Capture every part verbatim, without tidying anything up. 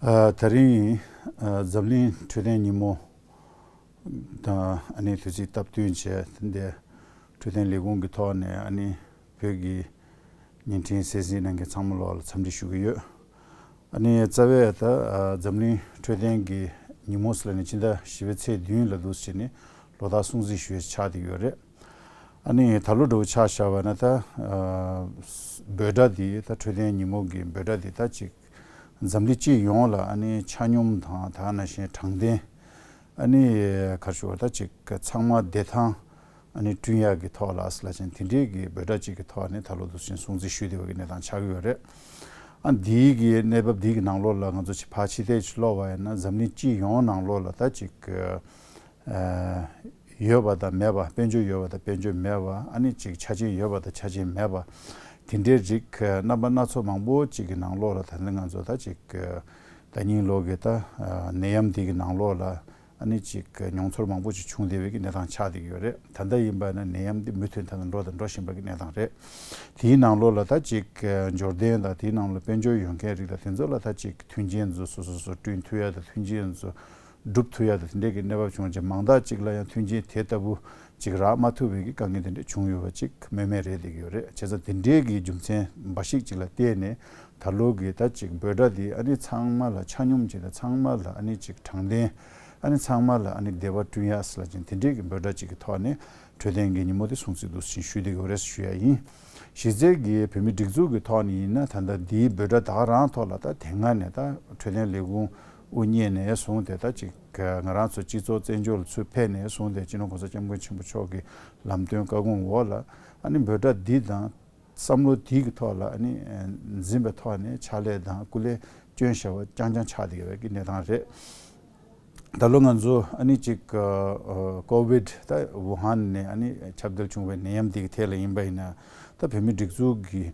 ཨ། དེ་རིང་ཨ་འཛམ་གླིང་འཕྲོད་བསྟེན་ཉིན་མོ་དང་ཨ་ནི་དུས་ཚིགས་སྟབས་བསྟུན་བྱས། དེ་འདྲའི་འཕྲོད་བསྟེན་ལས་ཁུངས་ཀྱི་ཐོག་ནས་ཨ་ནི་བོད་ཀྱི་བརྙན་འཕྲིན་གསན་གཟིགས་གནང་མཁན་ཚང་མ་ལོག་ལ་འཚམས་འདྲི་ཞུ་གི་ཡོད། ཨ་ནི་རྩ་བའི་ད་ཨ་འཛམ་གླིང་འཕྲོད་བསྟེན་གྱི་ཉིན་མོ་ཟེར་ལབ་ནས་ཕྱི་ཟླ་བཞི་པའི་ཚེས་བདུན་ལ་འདུག་སེ་བྱས་ནས་ལོ་ལྟར་སྲུང་བརྩི་ཞུ་ཡས་ཆགས་བསྡད་ཡོད་རེད། ཨ་ནི་ད་ལོ་འདྲ་བོ་ཆ་བཞག་པ་ན་ད་ཨ་འབོད་སྒྲ་འདི་ད་འཕྲོད་བསྟེན་ཉིན་མོ་གི་འབོད་སྒྲ་འདི་ད་ཅིག་འཛམ་གླིང་སྤྱི་ཡོངས་ལ་ཨ་ནི་ཆ་སྙོམས་དང་ད་ག་ནང་བཞིན་དྲང་བདེན། ཨ་ནི་ག་རེ་ཞུ་བ། ད་ཅིག་ཚང་མ་བདེ་ཐང་ཨ་ནི་བསྐྲུན་ཡག་གི་ཐོག་ལ་ཟེར་ལབ་བྱས་དེ་འདྲའི་གི་འབོད་སྒྲ་ཅིག་གི་ཐོག་ནས་ད་ལོ་འདུག་སེ་སྲུང་བརྩི་ཞུས་བསྡད་པ་གི་གནས་སྟངས་ཆགས་ཀྱི་ཡོད་རེད། ཨ་འདིའི་གི་གནས་བབ་འདིའི་གི་ནང་ལོགས་ལ་ང་ཚོ་ཅིག་ཕར་ཕྱི་བལྟས་ཅིག་ཀློག་པ་ཡིན་ན་འཛམ་གླིང་སྤྱི་ཡོངས་ནང་ལོགས་ལ་ད་ཅིག་ཨ་ཡོད་པ་དང་མེད་པ། དཔལ་འབྱོར་ཡོད་པ་དང་དཔལ་འབྱོར་མེད་པ། ཨ་ནི་ཅིག་ཆ་རྐྱེན་ཡོད་པ་དང་ཆ་རྐྱེན་མེད་པ། དེ་འདྲའི་རིགས་རྣམ་པ་སྣ་ཚོགས་མང་པོ་ཅིག་གི་ནང་ལོགས་ལ་ད་ནི་ང་ཚོ་ད་ཅིག་ད་སྙིང་ལོག་གི་ད་ནད་ཡམས་འདི་གི་ནང་ལོགས་ལ་ཨ་ནི་ཅིག་མྱོང་ཚོར་མང་པོ་ཅིག་བྱུང་བསྡད་པའི་གི་གནས་སྟངས་ཆགས་བསྡད་ཀྱི་ཡོད་རེད། ད་ལྟ་ཡིན་པ་ན་ནད་ཡམས་འདི་མུ་མཐུད་ད་ལྟ་འགྲོ་དང་འགྲོ་བཞིན་པ་གི་གནས་སྟངས་རེད། དེའི་ནང་ལོགས་ལ་ད་ཅིག་འབྱོར་ལྡན་དང་དེའི་ནང་ལ་དཔལ་འབྱོར་ཡོད་མཁན་རིགས་དང་དེ་ཚོ་ལ་ད་ཅིག་མཐུན་རྐྱེན་ཚོ་སོ་སོ་སོ་བསྐྲུན་ཐུབ་ཡ་དང་མཐུན་རྐྱེན་ཚོ་སྒྲུབ་ཐུབ་ཡ་དང་དེ་འདྲའི་གི་གནས་བབ་བྱུང་རྗེས་མང་དག་ཅིག་ལ་ཡང་མཐུན་རྐྱེན་དེ་ལྟ་བུ་ཅིག་རག་མ་ཐུབ་པའི་གི་དཀའ་ངལ་དེ་འདྲ་བྱུང་ཡོད་པ་ཅིག་སྨོས་མེད་རེད་བསྡད་ཀྱི་ཡོད་རེད། བྱས་ཙང་དེ་འདྲའི་གི་རྒྱུ་མཚན་འབའ་ཞིག་ཅིག་ལ་བརྟེན་ནས་ད་ལོ་གི་ད་ཅིག་འབོད་སྒྲ་འདི་ཨ་ནི་ཚང་མ་ལ་ཆ་སྙོམས་ཅིག་དང་ཚང་མ་ལ་ཨ་ནི་ཅིག་དྲང་བདེན། ཨ་ནི་ཚང་མ་ལ་ཨ་ནི་བདེ་བ་བསྐྲུན་ཡ་ཟེར་ལབ་བྱས་དེ་འདྲའི་གི་འབོད་སྒྲ་ཅིག་གི་ཐོག་ནས་འཕྲོད་བསྟེན་གྱི་ཉིན་མོ་དེ་སྲུང་བརྩི་འདུག་སེ་ཞུས་བསྡད་ཀྱི་ཡོད་རེད་ཞུ་ཡ་ཡིན། གཞི་རྩའི་གི་བོད་མིའི་སྒྲིག་འཛུགས་ཀྱི་ཐོག་ནས་ཡིན་ན་ད་ལྟ་འདིའི་འབོད་སྒྲ་ད་ག་རང་ཐོག་ལ་ད་དེ་སྔ་ནས་ད་འཕྲོད་བསྟེན་ལས་ཁུངས་དབུ་བརྙེས་ནས་བཟུང་སྟེ་ད་ཅིག་ང་རང་ཚོ་སྤྱི་ཚོགས་བཙན་བྱོལ་ལ་ཚུར་ཕེབས་ནས་བཟུང་སྟེ་སྤྱི་ནོར་༸གོང་ས་༸སྐྱབས་མགོན་ཆེན་པོ་མཆོག་གི་ལམ་སྟོན་བཀའ་དགོངས་འོག་ལ་ཨ་ནི་འབོད་སྒྲ་འདི་དང་བསམ་བློ་འདི་གི་ཐོག་ལ་ཨ་ནི་འཛིན་པའི་ཐོག་ནས་ཕྱག་ལས་དང་སྐུ་ལས་བསྐྱོན་བཞག་པ་རྐྱང་རྐྱང་ཆགས་བསྡད་ཡོད་པའི་གི་གནས་སྟངས་རེད། ད་ལོ་ང་ཚོ་ཨ་ནི་ཅིག་ཨ་ཀོ་བིད་ད་ཝུ་ཧན་ནས་ཨ་ནི་ཁྱབ་གདལ་བྱུང་བའི་ནད་ཡམས་འདི་གི་ཐད་ལ་ཡིན་པ་ཡིན་ན་ད་བོད་མིའི་སྒྲིག་འཛུགས་ཀྱི་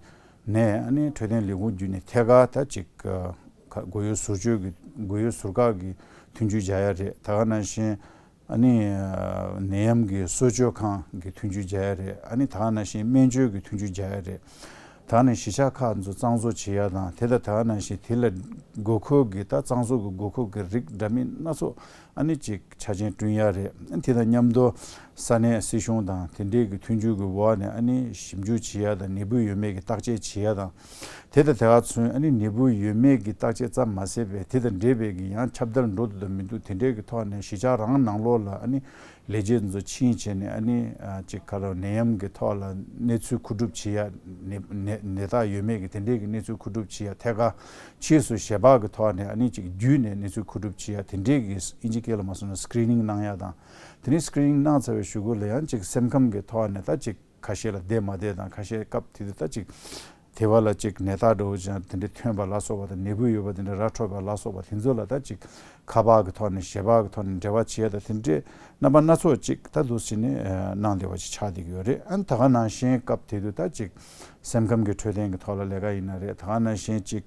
ནས་ཨ་ནི་འཕྲོད་བསྟེན་ལས་ཁུངས་བརྒྱུད་ནས་ཐད་ཀར་ད་ཅིག་ཨ་གོ་ཡོད་ཟུར་བཅོས་ཀྱི་གོ་ཡོད་ཟུར་བཀག་གི་མཐུན་འགྱུར་སྦྱར་ཡ་རེད། ད་ག་ནང་བཞིན་ཨ་ནི་ཨ་ནད་ཡམས་ཀྱི་གསོ་བཅོས་ཁང་གི་མཐུན་འགྱུར་སྦྱར་ཡ་རེད། ཨ་ནི་ད་ག་ནང་བཞིན་སྨན་བཅོས་ཀྱི་མཐུན་འགྱུར་སྦྱར་ཡ་རེད། ད་ག་ནང་བཞིན་གཞིས་ཆགས་ཁག་ཚོ་གཙང་བཟོ་བྱེད་ཡ་དང་དེ་དང་ད་ག་ནང་བཞིན་དེ་ལ་དགོས་མཁོ་གི་ད་གཙང་བཟོ་གི་དགོས་མཁོ་གི་རིགས་འདྲ་མིན་སྣ་ཚོགས་ཨ་ནི་ཅིག་ཆ་རྐྱེན་བསྐྲུན་ཡ་རེད། དེ་དང་མཉམ་དུ་ས་གནས་སྲིད་གཞུང་དང་དེ་འབྲེལ་གྱི་མཐུན་འགྱུར་གྱི་འོག་ནས་ཨ་ནི་ཞིབ་འཇུག་བྱེད་ཡ་དང་ནད་འབུ་ཡོད་མེད་ཀྱི་བརྟག་དཔྱད་བྱེད་ཡ་དང་། དེ་དང་དེ་ག་ཚུན་ཨ་ནི་ནད་འབུ་ཡོད་མེད་ཀྱི་བརྟག་དཔྱད་ཙམ་མ་ཟད་པའི་དེ་དང་འབྲེལ་བའི་གི་ཡང་ཁྱབ་གདལ་འགྲོ་འདུག་དང་མི་འདུག་དེ་འབྲེལ་གྱི་ཐོག་ནས་གཞིས་ཆགས་རང་ནང་ལོགས་ལ་ཨ་ནི་ལས་བྱེད་ཚོ་ཕྱིན་བྱས་ནས་ཨ་ནི་ཅིག་ག་ལ་ནད་ཡམས་ཀྱི་ཐོག་ལ་གནས་ཚུལ་མཁོ་སྒྲུབ་བྱེད་ཡ། ནད་ནད་ནད་རྟགས་ཡོད་མེད་ཀྱི་དེ་འབྲེལ་གྱི་གནས་ཚུལ་མཁོ་སྒྲུབ་བྱེད་ཡ། ཐད་ཀར་ཕྱིས་སུ་ཞལ་པར་གྱི་ཐོག་ནས་ཨ་ནི་ཅིག་བརྒྱུད་ནས་གནས་ཚུལ་མཁོ་སྒྲུབ་བྱེད་ཡ་དེ་འབྲེལ་གྱི་ཨིན་ཇི་སྐད་ལ་མ་སོང་ན་སི་ཀི་རི་ནིང་གནང་ཡ་དང་། དེ་ནས་སི་ཀི་རི་ནིང་གནང་ཚར་བའི་གཞུག་གུ་ལ་ཡང་ཅིག་སེམས་ཁམས་ཀྱི་ཐོག་ནས་ད་ཅིག་ཁ་ཤས་ལ་བསྡད་མ་བསྡད་དང་ཁ་ཤས་སྐབས་དེ་དུས་ད་ཅིག་དེ་བ་ལ་ཅིག་ནད་རྟགས་འདྲ་བོ་ཅིག་དེ་འདྲ་ཐོན་པ་ལ་སོགས་པ་དང་ནད་འབུ་ཡོད་པ་དེ་འདྲ་ར་འཕྲོད་པ་ལ་སོགས་པ་དེ་ཚོ་ལ་ད་ཅིག་ཁ་པར་གྱི་ཐོག་ནས་ཞལ་པར་གྱི་ཐོག་ནས་འབྲེལ་བ་བྱེད་ཡ་དང་དེ་འདྲའི་རྣམ་པ་སྣ་ཚོགས་ཅིག་ད་འདུག་སེ་ནས་གནང་བསྡད་པ་ཅིག་ཆགས་བསྡད་ཀྱི་ཡོད་རེད། ཨ་ནི་ད་ག་ནང་བཞིན་སྐབས་དེ་དུས་ད་ཅིག་སེམས་ཁམས་ཀྱི་འཕྲོད་བསྟེན་གྱི་ཐོག་ལ་ལས་ཀ་ཡིན་ན་རེད། ད་ག་ནང་བཞིན་ཅིག་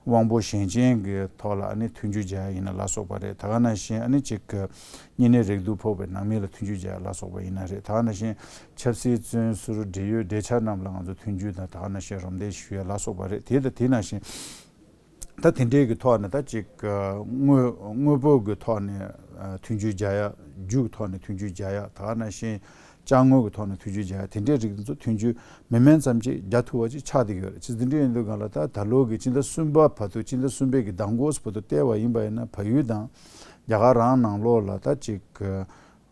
དབང་པོ་གཞན་ཅན་གྱི་ཐོག་ལ་ཨ་ནི་མཐུན་འགྱུར་སྦྱར་ཡ་ཡིན་ན་ལ་སོགས་པ་རེད། ད་ག་ནང་བཞིན་ཨ་ནི་ཅིག་གི་གཉན་ནད་རེག་དུག་ཕོག་པའི་ནང་མི་ལ་མཐུན་འགྱུར་སྦྱར་ཡ་ལ་སོགས་པ་ཡིན་ན་རེད། ད་ག་ནང་བཞིན་ཆབ་སྲིད་བཙོན་ཟུར་འབྲེལ་ཡོད་འབྲེལ་ཆགས་རྣམས་ལ་ང་ཚོ་མཐུན་འགྱུར་དང་ད་ག་ནང་བཞིན་རོགས་འདེགས་ཞུ་ཡ་ལ་སོགས་པ་རེད། དེ་དང་དེ་ནང་བཞིན་ད་དེ་འབྲེལ་གྱི་ཐོག་ནས་ད་ཅིག་གི་དངོས་དངོས་པོ་གི་ཐོག་ནས་མཐུན་འགྱུར་སྦྱར་ཡ། རྒྱུ་གི་ཐོག་ནས་མཐུན་འགྱུར་སྦྱར་ཡ། ད་ག་ནང་བཞིན་ཅ་དངོས་ཀྱི་ཐོག་ནས་མཐུན་འགྱུར་སྦྱར་ཡ། དེ་འདྲའི་རིགས་དེ་ཚོ་མཐུན་འགྱུར་མི་དམན་ཙམ་ཅིག་རྒྱག་ཐུབ་པ་ཅིག་ཆགས་བསྡད་ཀྱི་ཡོད་རེད། ཅི་འདི་འདྲ་ཡིན་དུས་སྒང་ལ་ད་ད་ལོ་གི་ཕྱི་ཟླ་གསུམ་པ་བར་དུ་ཕྱི་ཟླ་གསུམ་པའི་གི་ཟླ་འགོ་བར་དུ་བལྟས་པ་ཡིན་པ་ཡིན་ན་བལ་ཡུལ་དང་རྒྱ་གར་རང་ནང་ལོགས་ལ་ད་ཅིག་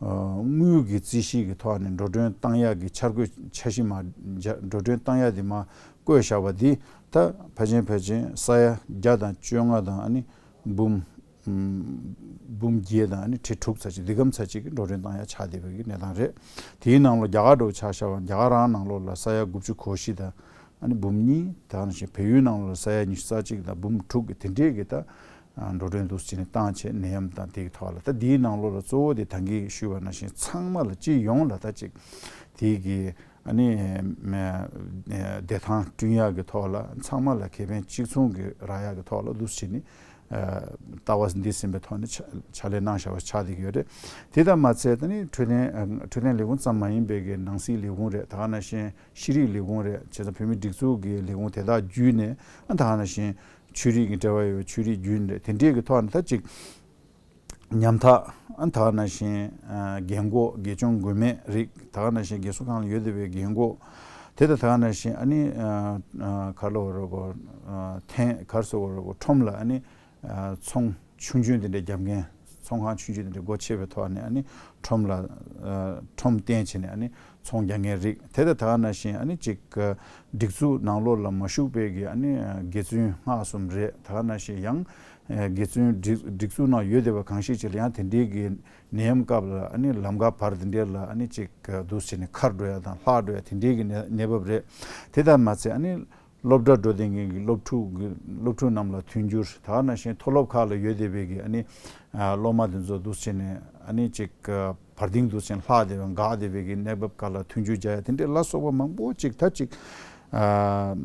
དངུལ་གྱི་རྩིས་གཞི་གི་ཐོག་ནས་འགྲོ་གྲོན་བཏང་ཡག་གི་འཆར་འགོད་འཆར་གཞི་མར་འཇགས། འགྲོ་གྲོན་བཏང་ཡག་དེ་མར་བཀོད་བཞག་པ་འདི་ད་ཕལ་ཆེར་ཕལ་ཆེར་ས་ཡ་བརྒྱ་དང་བཅོ་ལྔ་དང་ཨ་ནི་འབུམ། འབུམ་བརྒྱད་དང་ཨ་ནི་ཁྲི་དྲུག་ཙམ་ཅིག་འདི་གམ་ཙམ་ཅིག་གི་འགྲོ་གྲོན་བཏང་ཡ་ཆགས་བསྡད་པའི་གི་གནས་སྟངས་རེད། དེའི་ནང་ལ་རྒྱ་གར་འདྲ་བོ་ཆ་བཞག་པ་རྒྱ་གར་རང་ནང་ལོགས་ལ་ས་ཡ་དགུ་བཅུ་གོ་བཞི་དང་ཨ་ནི་འབུམ་གཉིས། ད་ག་ནང་བཞིན་བལ་ཡུལ་ནང་ལོགས་ལ་ས་ཡ་ཉི་ཤུ་རྩ་གཅིག་དང་འབུམ་དྲུག་གི་དེ་འདྲའི་གི་ད་འགྲོ་གྲོན་འདུག་སེ་བྱས་ནས་བཏང་བྱས་ནད་ཡམས་དང་དེའི་ཐོག་ལ་ད་འདིའི་ནང་ལོགས་ལ་གཙོ་བོ་དེ་ད་གིན་ཞུས་པ་ནང་བཞིན་ཚང་མ་ལ་སྤྱི་ཡོངས་ལ་ད་ཅིག་དེའི་གི་ཨ་ནི་བདེ་ཐང་བསྐྲུན་ཡག་གི་ཐོག་ལ་ཚང་མ་ལ་ཁེ་ཕན་གཅིག་མཚུངས་ཀྱི་རག་ཡག་གི་ཐོག་ལ་འདུག་སེ་བྱས་ནས་ལྟ་བ་འདི་ཟིན་པའི་ཐོག་ནས་ཕྱག་ལས་གནང་བཞག་པ་ཆགས་བསྡད་ཀྱི་ཡོད་རེད། དེ་ལྟར་མ་ཚད་ད་ནི་འཕྲོད་བསྟེན་འཕྲོད་བསྟེན་ལས་ཁུངས་ཙམ་མ་ཡིན་པའི་གི་ནང་སྲིད་ལས་ཁུངས་རེད། ད་ག་ནང་བཞིན་ཤེས་རིག་ལས་ཁུངས་རེད། བྱས་ཙང་བོད་མིའི་སྒྲིག་འཛུགས་ཀྱི་ལས་ཁུངས་དེ་དག་བརྒྱུད་ནས་ད་ག་ནང་བཞིན་ ཆོས་རིག་གི་འབྲེལ་བ་ཡོད་པའི་ཆོས་རིག་རྒྱུན་རེད། དེ་འདྲའི་གི་ཐོག་ནས་ད་ཅིག་ཉམ་ཐག་ཨ་ད་ག་ནང་བཞིན་ཨ་རྒན་གོག་དགེ་སྦྱོང་མགོན་མེད་རིགས། ད་ག་ནང་བཞིན་རྒས་གསོ་ཁང་ལ་ཡོད་བསྡད་པའི་རྒན་གོག་དེ་དང་། ད་ག་ནང་བཞིན་ཨ་ནི་ཨ་ཨ་ག་ལ་བ་རོ་གོ་ཨ་ཐན་གར་སོ་བ་རོ་གོ་ཁྲོམ་ལ་ཨ་ནི་ཨ་ཚོང་ཆུང་ཆུང་དེ་འདྲའི་རྒྱབ་མཁན། ཚོང་ཁང་ཆུང་ཆུང་དེ་འདྲའི་སྒོ་ཕྱེ་བའི་ཐོག་ནས་ཨ་ནི་ཁྲོམ་ལ་ཨ་ཁྲོམ་བསྟན་བྱས་ནས་ཨ་ནི་ཚོང་རྒྱག་མཁན་རིགས། དེ་དང་ད་ག་ནང་བཞིན་ཨ་ནི་ཅིག་ཨ་སྒྲིག་འཛུགས་ནང་ལོགས་ལ་མ་ཞུགས་པའི་གི་ཨ་ནི་ཨ་དགེ་བཙུན་ལྔ་གསུམ་རེད། ད་ག་ནང་བཞིན་ཡང་ཨ་དགེ་བཙུན་སྒྲིག་སྒྲིག་འཛུགས་ནང་ཡོད་བསྡད་པ་གང་ཞིག་ཅིག་ལ་ཡང་དེ་འདྲའི་གི་ནད་ཡམས་སྐབས་ལ་ཨ་ནི་ལམ་ཁ་བར་དེ་འདྲའི་ལ་ཨ་ནི་ཅིག་ཨ་འདུག་སེ་བྱས་ནས་ཁར་འགྲོ་ཡ་དང་ལྷག་འགྲོ་ཡ་དེ་འདྲའི་གི་གནས་གནས་བབ་རེད། དེ་ལྟར་མ་ཚད་ཨ་ནི་སློབ་གྲྭ་འགྲོ་བསྡད་མཁན་གྱི་སློབ་ཕྲུག་གི་སློབ་ཕྲུག་རྣམས་ལ་མཐུན་འགྱུར། ད་ག་ནང་བཞིན་མཐོ་སློབ་ཁག་ལ་ཡོད་བསྡད་པའི་གི་ཨ་ནི་ཨ་སློབ་མ་དེ་ཚོ་འདུག་སེ་བྱས་ནས་ཨ་ནི་ཅིག་ཨ་བར་ལྡིང་འདུག་སེ་བྱས་ནས་ལྷག་བསྡད་པའི་འགག་བསྡད་པའི་གི་གནས་བབ་སྐབས་ལ་མཐུན་འགྱུར་རྒྱག་ཡ་དེ་འདྲའི་ལ་སོགས་པ་མང་པོ་ཅིག་ད་ཅིག་ཨ་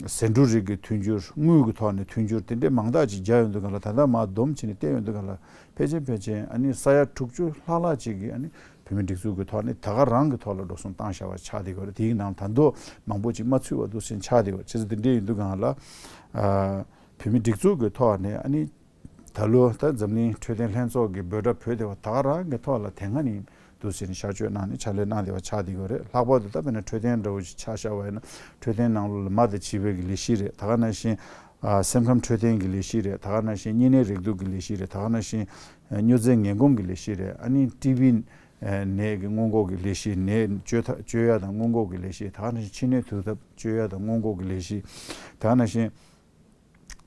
ཟད་འགྲོ་རིགས་ཀྱི་མཐུན་འགྱུར། དངུལ་གྱི་ཐོག་ནས་མཐུན་འགྱུར་དེ་འདྲའི་མང་དག་ཅིག་རྒྱག་ཡོང་དུས་སྒང་ལ། ད་ལྟ་མར་བསྡོམས་བྱས་ནས་བལྟས་ཡོང་དུས་སྒང་ལ་ཕལ་ཆེར་ཕལ་ཆེར་ཨ་ནི་ས་ཡ་དྲུག་ཅུ་ལྷག་ལྷག་ཅིག་གིས་ཨ་ནི་བོད་མིའི་སྒྲིག་འཛུགས་ཀྱི་ཐོག་ནས་ད་ག་རང་གི་ཐོག་ལ་འགྲོ་སོང་བཏང་བཞག་པ་ཆགས་བསྡད་ཡོད་རེད། དེའི་ནང་ད་དུང་མང་པོ་ཅིག་མ་ཚུད་པ་འདུག་སེ་ཆགས་བསྡད་ཡོད་རེད། བྱས་ཙང་དེ་འདྲ་ཡིན་དུས་སྒང་ལ་ཨ་བོད་མིའི་སྒྲིག་འཛུགས་ཀྱི་ཐོག་ནས་ཨ་ནི་ད་ལོ་ད་འཛམ་གླིང་འཕྲོད་བསྟེན་ལྷན་ཚོགས་ཀྱི་འབོད་སྒྲ་བོས་བསྡད་པ་ད་ག་རང་གི་ཐོག་ལ་དེ་སྔ་ནས་འདུག་སེ་ནས་གཤགས་བཅོས་གནང་ནས་ཕྱག་ལས་གནང་བསྡད་པ་ཆགས་བསྡད་ཡོད་རེད། ལྷག་པར་དུ་ད་དཔེར་ན་འཕྲོད་བསྟེན་འདྲ་བོ་ཞིག་ཆ་བཞག་པ་ཡིན་ན་འཕྲོད་བསྟེན་ནང་ལོགས་ལ་མ་དང་བྱིས་པའི་གི་ལས་གཞི་རེད། ད་ག་ནང་བཞིན་ཨ་སེམས་ཁམས་འཕྲོད་བསྟེན་གྱི་ལས་གཞི་རེད། ད་ག་ནང་བཞིན་གཉན་ནད་རེག་དུག་གི་ལས་གཞི་རེད། ད་ག་ནང་བཞིན་ཨ་སྨྱོ་རྫས་ངན་གོམས་ཀྱི་ལས་གཞི་རེད། ཨ་ནི་ཊི་བི་ནད་ཀྱི་སྔོན་འགོག་གི་ལས་གཞི། ནད་བཅོས་ཐབས་བཅོས་ཡ་དང་སྔོན་འགོག་གི་ལས་གཞི། ད་ག་ནང་བཞིན་མཆིན་ནད་དུག་ཐབས་བཅོས་ཡ་དང་སྔོན་འགོག་གི་ལས་གཞི། ད་ག་ནང་བཞིན་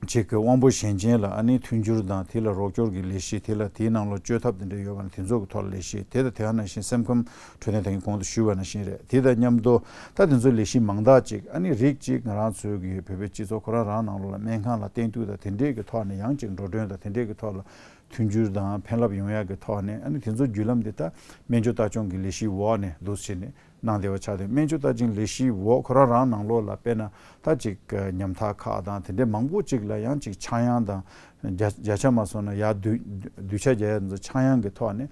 ཅིག་གི་དབང་པོ་གཞན་ཅན་ལ་ཨ་ནི་མཐུན་འགྱུར་དང་དེ་ལ་རོགས་སྐྱོར་གྱི་ལས་གཞི། དེ་ལ་དེའི་ནང་ལོགས་བཅོས་ཐབས་དེ་འདྲ་ཡོད་པ་ན་དེ་ཚོ་གི་ཐོག་ལ་ལས་གཞི། དེ་དང་དེ་ག་ནང་བཞིན་སེམས་ཁམས་འཕྲོད་བསྟེན་ད་གིན་གོང་དུ་ཞུས་པ་ནང་བཞིན་རེད། དེ་དང་མཉམ་དུ་ད་དེ་ཚོའི་ལས་གཞི་མང་དག་ཅིག་ཨ་ནི་རིགས་གཅིག་ང་རང་ཚོའི་གི་བོད་པའི་སྤྱི་ཚོགས་ཁོ་རང་རང་ནང་ལོགས་ལ་སྨན་ཁང་ལ་བསྟེན་གཏུག་དང་དེ་འདྲའི་གི་ཐོག་ནས་ཡང་ཅིག་འགྲོ་གྲོན་དང་དེ་འདྲའི་གི་ཐོག་ལ་མཐུན་འགྱུར་དང་ཕན་རླབས་ཡོང་ཡག་གི་ཐོག་ནས་ཨ་ནི་དེ་ཚོ་བརྒྱུད་ལམ་འདི་ད་སྨན་བཅོས་ལྟ་སྐྱོང་གི་ལས་གཞིའི་འོག་ནས་འདུག་སེ་བྱས་ནས་གནང་བསྡད་པ་ཆགས་ཏེ། སྨན་བཅོས་ལྟ་སྐྱོང་ལས་གཞིའི་འོག་ཁོ་རང་རང་ནང་ལོགས་ལ་དཔེར་ན་ད་ཅིག་ཉམ་ཐག་ཁག་དང་དེ་འདྲའི་མང་པོ་ཅིག་ལ་ཡང་ཅིག་ཆག་ཡང་དང་བརྒྱ་བརྒྱ་ཆ་མ་སོང་ན་ཡར་སྡུད་སྡུད་ཆ་རྒྱག་ཡ་ཚོ་ཆག་ཡང་གི་ཐོག་ནས་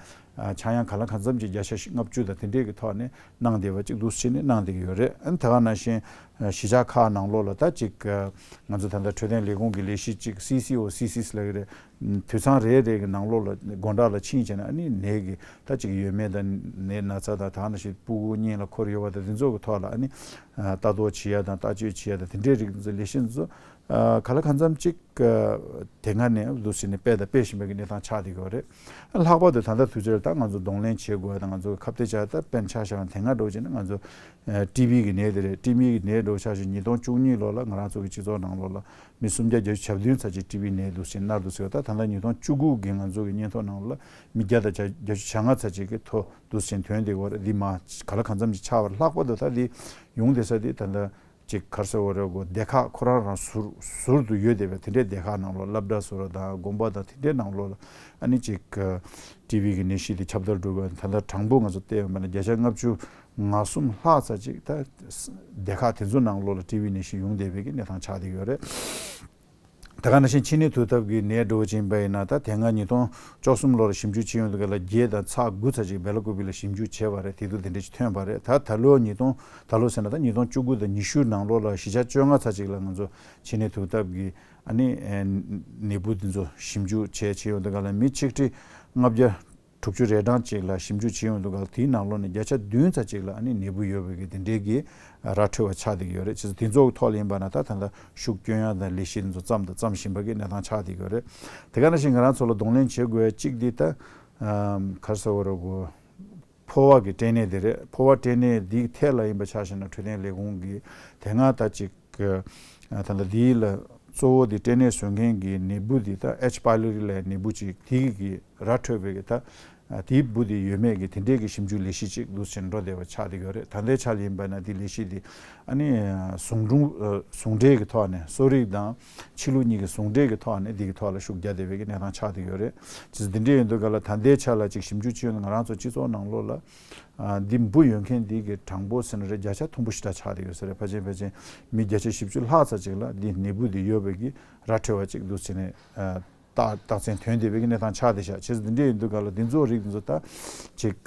ཆག་ཡང་ག་ལ་གང་འཚམ་ཅིག་བརྒྱ་ཆ་ལྔ་བཅུ་དང་དེ་འདྲའི་གི་ཐོག་ནས་གནང་བསྡད་པ་ཅིག་འདུག་སེ་བྱས་ནས་གནང་བསྡད་ཀྱི་ཡོད་རེད། ཨ་ནི་ད་ག་ནང་བཞིན་གཞིས་ཆགས་ཁག་ནང་ལོགས་ལ་ད་ཅིག་ང་ཚོ་ད་ལྟ་འཕྲོད་བསྟེན་ལས་ཁུངས་ཀྱི་ལས་གཞི་ཅིག་སི་སི་ཨོ་སི་སི་ལབ་ཀྱི་རེད། དུད་ཚང་རེ་རེ་གི་ནང་ལོགས་ལ་སྒོ་འགྲམ་ལ་ཕྱིན་བྱས་ན་ཨ་ནི་ནད་ཀྱི་ད་ཅིག་ཡོད་མེད་དང་ནད་ན་ཚ་དང་ད་ག་ནང་བཞིན་སྤུ་གུ་གཉེན་ལ་འཁོར་ཡོད་པ་དང་དེ་ཚོ་གི་ཐོག་ལ་ཨ་ནི་ལྟ་རྟོག་བྱེད་ཡ་དང་ལྟ་སྤྱོད་བྱེད་ཡ་དང་དེ་འདྲའི་རིགས་ཚོ་ལས་གཞི་ཚོ་ག་ལ་གང་འཚམ་ཅིག་དེ་སྔ་ནས་འདུག་སེ་ནས་སྤེལ་དང་སྤེལ་བཞིན་པའི་གི་གནས་སྟངས་ཆགས་བསྡད་ཡོད་རེད། ལྷག་པར་དུ་ད་ལྟ་དུས་ཚོད་ལ་ད་ང་ཚོ་གདོང་ལེན་བྱེད་དགོས་ཡ་དང་ང་ཚོ་གི་ཁ་གཏད་བྱ་ཡ་ད་དཔེར་ན་ཆ་བཞག་ན་དེ་སྔ་འདྲ་བོ་བྱས་ན་ང་ཚོ་ཊི་བི་གི་ནད་དེ་རེད། ཊི་བི་གི་ནད་འདྲ་བོ་ཆ་བཞག་ཉིས་སྟོང་བཅུ་གཉིས་ལོ་ལ་ང་རང་ཚོ་གི་སྤྱི་ཚོགས་ནང་ལོགས་ལ་མི་སུམ་བརྒྱ་བརྒྱད་ཅུ་གྱ་བདུན་ཚ་ཅིག་ཊི་བི་ནད་འདུག་སེ་ནར་འདུག་ཟེར་བ། ད་ད་ལྟ་ཉིས་སྟོང་བཅུ་དགུ་གི་ང་ཚོ་གི་སྙན་ཐོ་ནང་ལོགས་ལ་མི་བརྒྱ་དང་བརྒྱད་ཅུ་གྱ་ལྔ་ཚ་ཅིག་གི་ཐོ་འདུག་སེ་ཐོན་བསྡད་ཡོད་རེད། འདི་མ་ག་ལ་གང་འཚམ་ཅིག་ཆགས་པ་རེད། ལྷག་པར་དུ་ད་འདི་ཡོང་བསྡད་ས་འདི་ད་ལྟ་ཅིག་ག་རེ་ཟེར་དགོས་རེད་གོ་སྡེ་ཁག་ཁོ་རང་རང་ཟུར་ཟུར་དུ་ཡོད་བསྡད་པའི་དེ་འདྲའི་སྡེ་ཁག་ནང་ལོགས་སློབ་གྲྭ་ཟེར་བ་དང་དགོན་པ་དང་དེ་འདྲའི་ནང་ལོགས་ལ་ཨ་ནི་ཅིག་ཊི་བི་གི་ནད་གཞི་དེ་ཁྱབ་གདལ་འགྲོ་དགོས། ད་ལྟ་གྲངས་འབོར་ང་ཚོ་བལྟས་ཡོང་བ་ན་བརྒྱ་ཆ་ལྔ་བཅུ་ང་གསུམ་ལྷག་ཙམ་ཅིག་ད་སྡེ་ཁག་དེ་ཚོ་ནང་ལོགས་ལ་ཊི་བི་ནད་གཞི་ཡོང་བསྡད་པའི་གི་གནས་སྟངས་ཆགས་བསྡད་ཡོད་རེད། དེ་ག་ནང་བཞིན་མཆིན་ནད་དུག་ཐབས་ཀྱི་ནད་འདྲ་བོ་ཅིག་ཡིན་པ་ཡིན་ན་ད་དེ་སྔ་ཉིས་སྟོང་བཅུ་གསུམ་ལོར་ཞིབ་འཇུག་བྱས་ཡོང་དུས་སྒང་ལ་བརྒྱད་དང་ཚེག་དགུ་ཙམ་ཅིག་སྦེ་ལ་ཀོ་བི་ལ་ཞིབ་འཇུག་བྱས་པ་རེད། དེ་དུས་དེ་འདྲ་ཅིག་ཐོན་པ་རེད། ད་ད་ལོ་ཉིས་སྟོང་ད་ལོ་ཟེར་ན་ད་ཉིས་སྟོང་བཅུ་དགུ་དང་ཉི་ཤུ་ནང་ལོགས་ལ་གཞིས་ཆགས་བཅོ་ལྔ་ཙམ་ཅིག་ལ་ང་ཚོ་མཆིན་ནད་དུག་ཐབས་ཀྱི་ཨ་ནི་ནད་འབུ་འདི་ཚོ་ཞིབ་འཇུག་བྱས་བྱས་ཡོང་དུས་སྒང་ལ་མི་ཆིག་ཁྲི་ལྔ་བརྒྱ་དྲུག་ཅུ་རེ་གྲངས་ཅིག་ལ་ཞིབ་འཇུག་བྱས་ཡོང་དུས་སྒང་ལ་དེའི་ནང་ལོགས་ནས་བརྒྱ་ཆ་བདུན་ཙམ་ཅིག་ལ་ཨ་ནི་ནད་འབུ་ཡོད་པའི་གི་དེ་འདྲའི་གི་ར་འཕྲོད་པ་ཆགས་བསྡད་ཀྱི་ཡོད་རེད། བྱས་ཙང་དེ་ཚོ་གི་ཐོག་ལ་ཡིན་པ་ན་ད་ད་ལྟ་ཤུགས་སྐྱོན་ཡ་དང་ལས་གཞི་དེ་ཚོ་བརྩམས་དང་བརྩམ་བཞིན་པ་གི་གནས་སྟངས་ཆགས་བསྡད་ཀྱི་ཡོད་རེད། དེ་ག་ནང་བཞིན་ང་རང་ཚོ་ལ་གདོང་ལེན་བྱེད་དགོས་ཡ་གཅིག་འདི་ད་ག་རེ་ཟེར་དགོས་རེད་གོ་ཕོ་བ་གི་སྐྲན་ནད་དེ་རེད། ཕོ་བ་སྐྲན་ནད་འདིའི་ཐད་ལ་ཡིན་པ་ཆ་བཞག་ན་འཕྲོད་བསྟེན་ལས་ཁུངས་ཀྱིས་དེ་སྔ་ད་ཅིག་ད་ལྟ་འདིའི་ལ་གཙོ་བོ་དེ་སྐྲན་ནད་བཟོ་མཁན་གྱི་ནད་འབུ་འདི་ད་ཨེཆ་པའི་ལོ་རི་ལབ་ནད་འབུ་ཅིག་དེ་གི་ར་འཕྲོད་པའི་གི་ད་དེའི་འབུ་དེ་ཡོད་མེད་ཀྱི་དེ་འདྲའི་གི་ཞིབ་འཇུག་ལས་གཞི་ཅིག་འདུག་སེ་འགྲོ་བསྡད་པ་ཆགས་བསྡད་ཡོད་རེད། ད་ལྟའི་ཆ་ལ་ཡིན་པ་ན་དེ་ལས་གཞི་དེ་ཨ་ནི་ཟུང་འབྲེལ་ཟུང་འབྲེལ་གྱི་ཐོག་ནས་གསོ་རིག་དང་ཕྱི་ལུགས་གཉིས་ཀྱི་ཟུང་འབྲེལ་གྱི་ཐོག་ནས་འདི་གི་ཐོག་ལ་ཤུགས་རྒྱག་བསྡད་པའི་གི་གནས་སྟངས་ཆགས་བསྡད་ཡོད་རེད། ཅེས་འདི་འདྲ་ཡིན་དུས་ག་ལ་ད་ལྟའི་ཆ་ལ་ཅིག་ཞིབ་འཇུག་བྱས་ཡོང་ན་ང་རང་ཚོ་སྤྱི་ཚོགས་ནང་ལོགས་ལ་ཨ་འདི་འབུ་ཡོད་མཁན་འདི་གི་གྲངས་འབོར་ཟེར་ན་རེད་བརྒྱ་ཆ་མཐོན་པོ་ཞེ་དྲག་ཆགས་བསྡད་ཡོད་ས་རེད། ཕལ་ཆེར་ཕལ་ཆེར་མི་བརྒྱ་ཆ་བཞི་བཅུ་ལྷག་ཙམ་ཅིག་ལ་འདི་ནད་འབུ་འདི་ཡོད་པའི་གི་ར་འཕྲོད་པ་ཅིག་འདུག་ཟེར་ནས་ཨ་རྟགས་རྟགས་མཚན་ཐོན་བསྡད་པའི་གི་གནས་སྟངས་ཆགས་བསྡད་ཤག་ཅེས་འདི་འདྲ་ཡིན་དུས་ག་ལ་འདི་ཚོ་རིགས་འདི་ཚོ་ད་ཅིག་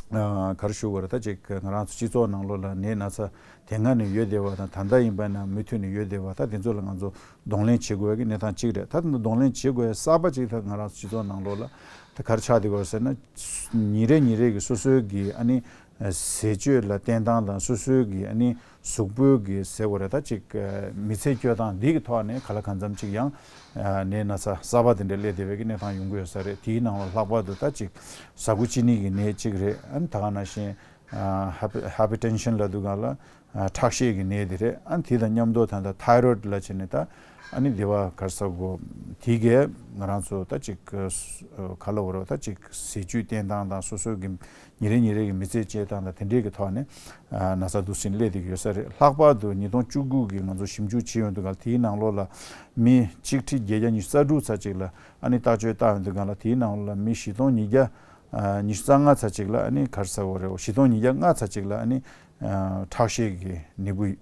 ཨ། ག་རེ་ཞུ་དགོས་རེད། ད་ཅིག་ང་རང་ཚོ་སྤྱི་ཚོགས་ནང་ལོགས་ལ་ནད་ན་ཚ་དེ་སྔ་ནས་ཡོད་བསྡད་པ་དང་ད་ལྟ་ཡིན་པ་ན་མུ་མཐུད་ནས་ཡོད་བསྡད་པ། ད་དེ་ཚོ་ལ་ང་ཚོ་གདོང་ལེན་བྱེད་དགོས་ཀྱི་གནས་སྟངས་གཅིག་རེད། ད་གདོང་ལེན་བྱེད་དགོས་གསར་པ་ཅིག་ད་ང་རང་ཚོ་སྤྱི་ཚོགས་ནང་ལོགས་ལ་ད་ག་རེ་ཆགས་བསྡད་ཡོད་ཟེར་ན། ཉིན་རེ་ཉིན་རེ་གི་སོ་སོའི་གི་ཨ་ནི་ཟས་སྤྱོད་ལ་བརྟེན་སྟངས་དང་སོ་སོའི་གི་ཨ་ནི་གཟུགས་པོའི་གི་ཟེར་དགོས་རེད། ད་ཅིག་མི་ཚེ་སྐྱོད་སྟངས་འདི་གི་ཐོག་ནས་ག་ལ་གང་འཚམ་ཅིག་ཡང་ནད་ན་ཚ་གསར་པ་དེ་འདྲ་སླེབས་བསྡད་པའི་གི་གནས་སྟངས་ཡོང་གི་ཡོད་ས་རེད། དེའི་ནང་ལ་ལྷག་པར་དུ་ད་ཅིག་ཟ་ཁུ་གཅིན་སྙི་གི་ནད་གཅིག་རེད། ཨ་ནི་ད་ག་ནང་བཞིན་ཧ་པི་ཧ་པི་ཊེན་ཤན་ལབ་དུས་སྒང་ལ་ཁྲག་ཤེད་ཀྱི་ནད་དེ་རེད། ཨ་ནི་དེ་དང་མཉམ་དུ་ད་ལྟ་ཐའི་རོཌ་ལབ་བྱས་ནས་ད་ཨ་ནི་དེ་བ་ག་རེ་ཟེར་དགོས། དེ་གས་ང་རང་ཚོ་ད་ཅིག་ག་ལ་བ་རོ་ད་ཅིག་ཟས་བཅུད་བསྟེན་སྟངས་དང་སོ་སོའི་གི་ཉིན་རེ་ཉིན་རེ་གི་མི་ཚེ་སྐྱེལ་སྟངས་དང་དེ་འདྲའི་གི་ཐོག་ནས་ན་ཚ་འདུག་སེ་སླེབས་བསྡད་ཀྱི་ཡོད་ས་རེད། ལྷག་པར་དུ་ཉིས་སྟོང་བཅུ་དགུ་གི་ང་ཚོ་ཞིབ་འཇུག་བྱས་ཡོང་དུས་སྒང་ལ་དེའི་ནང་ལོགས་ལ་མི་ཆིག་ཁྲི་བརྒྱད་བརྒྱ་ཉི་ཤུ་རྩ་དྲུག་ཚ་གཅིག་ལ་ཨ་ནི་བརྟག་དཔྱད་བཏང་ཡོང་དུས་སྒང་ལ་དེའི་ནང་ལོགས་ལ་མི་བཞི་སྟོང་ཉིས་བརྒྱ་ཉི་ཤུ་རྩ་ལྔ་ཚ་གཅིག་ལ་ཨ་ནི་ག་རེ་ཟེར་དགོས་རེད། བཞི་སྟོང་ཉིས་བརྒྱ་ལྔ་ཚ་གཅིག་ལ་ཨ་ནི་ཁྲག་ཤེད་ཀྱི་ནད་འབུ་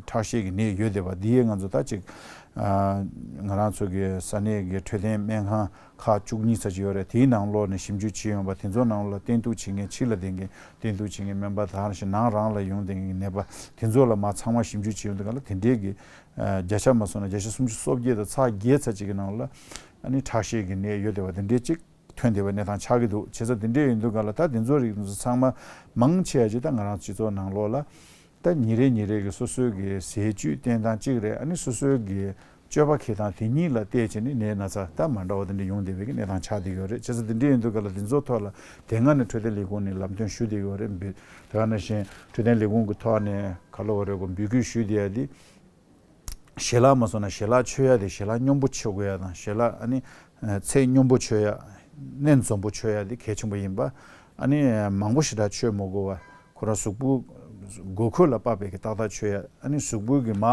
ཁྲག་ཤེད་ཀྱི་ནད་ཡོད་བསྡད་པ་འདི་ཡས་ང་ཚོ་ད་ཅིག་ང་རང་ཚོ་གི་ས་གནས་ཀྱི་འཕྲོད་བསྟེན་སྨན་ཁང་ཁག་བཅུ་གཉིས་ཚ་གཅིག་ཡོད་རེད། དེའི་ནང་ལོགས་ནས་ཞིབ་འཇུག་བྱས་ཡོང་བ་དེ་ཚོ་ནང་ལ་བསྟེན་གཏུག་བྱེད་མཁན་ཕྱི་ལ་བསྡད་མཁན་བསྟེན་གཏུག་བྱེད་མཁན་སྨན་པ་དང་ནང་རང་ལ་ཡོང་བསྡད་མཁན་ནད་པ་དེ་ཚོ་ལ་མ་ཚང་མ་ཞིབ་འཇུག་བྱས་ཡོང་དུས་སྒང་ལ་དེ་འདྲའི་གི་བརྒྱ་ཆ་མ་སོང་ན་བརྒྱ་ཆ་སུམ་ཅུ་སོ་བརྒྱད་དང་ཚ་བརྒྱད་ཚ་གཅིག་གི་ནང་ལ་ཨ་ནི་ཁྲག་ཤེད་ཀྱི་ནད་ཡོད་བསྡད་པ་དེ་འདྲའི་གཅིག་ཐོན་བསྡད་པའི་གནས་སྟངས་ཆགས་ཀྱི་འདུག་བྱས་ཙང་དེ་འདྲས་ཡིན་དུས་སྒང་ལ་ད་དེ་ཚོ་རིགས་ཚང་མ་མང་ཆེ་བ་ཅིག་ད་ང་རང་སྤྱི་ཚོགས་ནང་ལོགས་ལ་ད་ཉིན་རེ་ཉིན་རེ་གི་སོ་སོའི་གི་ཟས་བཅུད་བསྟེན་སྟངས་གཅིག་རེད། ཨ་ནི་སོ་སོའི་གི་སྤྱོད་པ་འཁྱེར་སྟངས་དེ་གཉིས་ལ་བལྟས་བྱས་ནས་ནད་ན་ཚ་ད་མ་འདྲ་བ་དེ་འདྲས་ཡོང་བསྡད་པའི་གི་གནས་སྟངས་ཆགས་བསྡད་ཡོད་རེད། བྱས་ཙང་དེ་འདྲས་ཡིན་དུས་སྒང་ལ་དེ་ཚོ་ཐོག་ལ་དེ་སྔ་ནས་འཕྲོད་བསྟེན་ལས་ཁུངས་ནས་ལམ་སྟོན་ཞུ་བསྡད་ཡོད་རེད། དེ་ག་ནང་བཞིན་འཕྲོད་བསྟེན་ལས་ཁུངས་ཀྱི་ཐོག་ནས་ག་ལ་བ་རེད་གོ་འབོད་སྐུལ་ཞུ་བསྡད་ཡ་དེ། ཞལ་ལག་མ་སོང་ན་ཞལ་ལག་མཆོད་ཡ་དེ་ཞལ་ལག་སྙོམས་པོ་མཆོད་དགོས་ཡ་དང་ཞལ་ལག་ཨ་ནི་ཚད་སྙོམས་པོ་མཆོད་ཡ་བསྣན་འཛོམས་པོ་མཆོད་ཡ་དེ་གལ་ཆེན་པོ་ཡིན་པ། ཨ་ནི་མང་པོ་ཞེ་དྲག་མཆོད་མ་དགོས་པ་ཁོ་རང་གཟུགས་པོ་དགོས་མཁོ་ལ་དཔག་པའི་གི་ཏག་ཏག་མཆོད་ཡ། ཨ་ནི་གཟུགས་པོ་གི་མ་